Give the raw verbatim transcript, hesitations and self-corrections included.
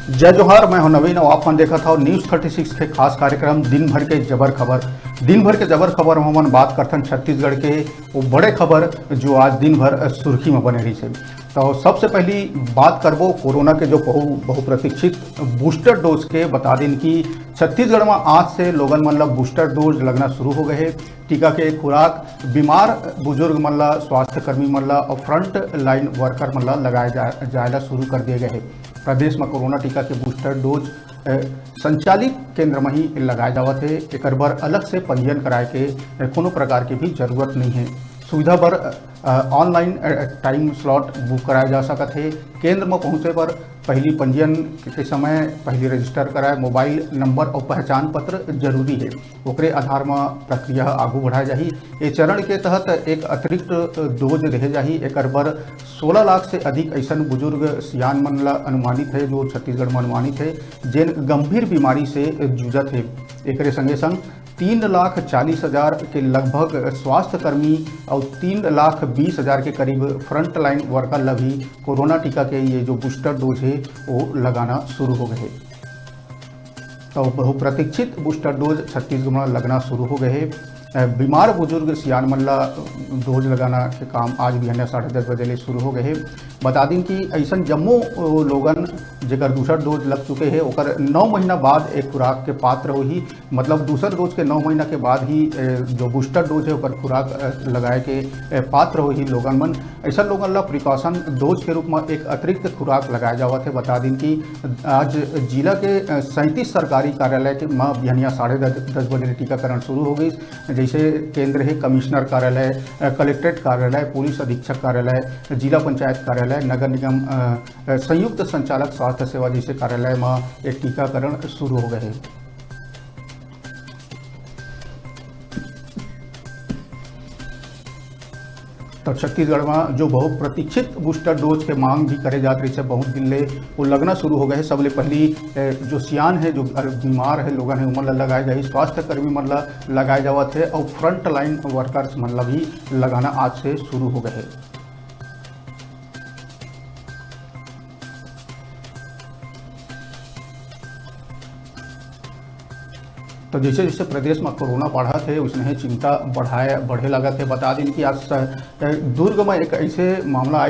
जय जोहार, मैं हूं नवीन और आप मन देखत हव News Thirty Six के खास कार्यक्रम दिन भर के जबर खबर। दिन भर के जबर खबर में हमन बात करथन छत्तीसगढ़ के वो बड़े खबर जो आज दिन भर सुर्खी में बने रहिस हे। तो सबसे पहली बात करबो कोरोना के जो बहु बहुप्रतीक्षित बूस्टर डोज के। बता दिन कि छत्तीसगढ़ में आज से लोगन मन ला बूस्टर डोज लगना शुरू हो गए हे। टीका के खुराक बीमार बुजुर्ग मन ला, स्वास्थ्य कर्मी मन ला और फ्रंट लाइन वर्कर मन ला लगाए जा, जाए ला शुरू कर दिए गए हे। प्रदेश में कोरोना टीका के बूस्टर डोज अ, संचालित केंद्र में ही लगाए जावत हे। एकर बर अलग से पंजीयन कराए के अ, कोनो प्रकार के भी जरूरत नहीं है। सुविधा बर ऑनलाइन टाइम स्लॉट बुक कराए जा सकत हे। केंद्र में पहुंचे बर पहली पंजीयन के समय पहली रजिस्टर कराए, मोबाइल नंबर और पहचान पत्र जरूरी है। ओकरे आधार में प्रक्रिया आगू बढ़ाए जाही। ए चरण के तहत एक अतिरिक्त डोज देहे जाही। एकर बर सोलह लाख से अधिक ऐसन बुजुर्ग सियान मन ला अनुमानित है, जो छत्तीसगढ़ में अनुमानित है, जेन गंभीर बीमारी से जूझत हे। एकरे संगे संग तीन लाख चालीस हजार के लगभग स्वास्थ्य कर्मी और तीन लाख बीस हजार के करीब फ्रंट लाइन वर्कर ला भी कोरोना टीका के ये जो बूस्टर डोज है, वो लगाना शुरू हो गए हे। तो बहुप्रतीक्षित बूस्टर डोज छत्तीसगढ़ में लगना शुरू हो गए हे। अ, बीमार बुजुर्ग सियान मन ला डोज लगाना के काम आज बिहनिया साढ़े दस बजे ले शुरू हो गए हे। बता दिन कि ऐसन जम्मो, अ, लोगन जेकर दूसर डोज लग चुके हे, ओकर नौ महीना बाद एक खुराक के पात्र होही। मतलब दूसर डोज के नौ महीना के बाद ही, अ, जो बूस्टर डोज है, ओकर खुराक, अ, लगाए के, अ, पात्र होही लोगन मन। ऐसा लोगन ला प्रिकॉशन डोज के रूप में एक अतिरिक्त खुराक लगाए जावत है। बता दिन कि आज जिला के, अ, सैंतीस सरकारी कार्यालय के म बिहनिया साढ़े दस, दस बजे ले टीकाकरण शुरू हो गई। जैसे केंद्र है कमिश्नर कार्यालय, अ, कलेक्ट्रेट कार्यालय, पुलिस अधीक्षक कार्यालय, जिला पंचायत कार्यालय, नगर निगम, अ, अ, संयुक्त संचालक स्वास्थ्य सेवा जैसे कार्यालय म एक टीकाकरण शुरू हो गए हे। तो छत्तीसगढ़ में जो बहुप्रतीक्षित बूस्टर डोज के मांग भी करे जात रहिस हे बहुत दिन ले, वो लगना शुरू हो गए हे। सबले पहली, अ, जो सियान है, जो बीमार है लोगन है, उमन ला लगाए जाही। स्वास्थ्य कर्मी मन ला लगाए जावत है और फ्रंट लाइन वर्कर्स मन ला भी लगाना आज से शुरू हो गए हे। तो जैसे जैसे प्रदेश में कोरोना बढ़त हे, उसने चिंता बढ़ाए, बढ़े लगत हे। बता दिन कि आज स-, दुर्ग में एक ऐसे मामला आए,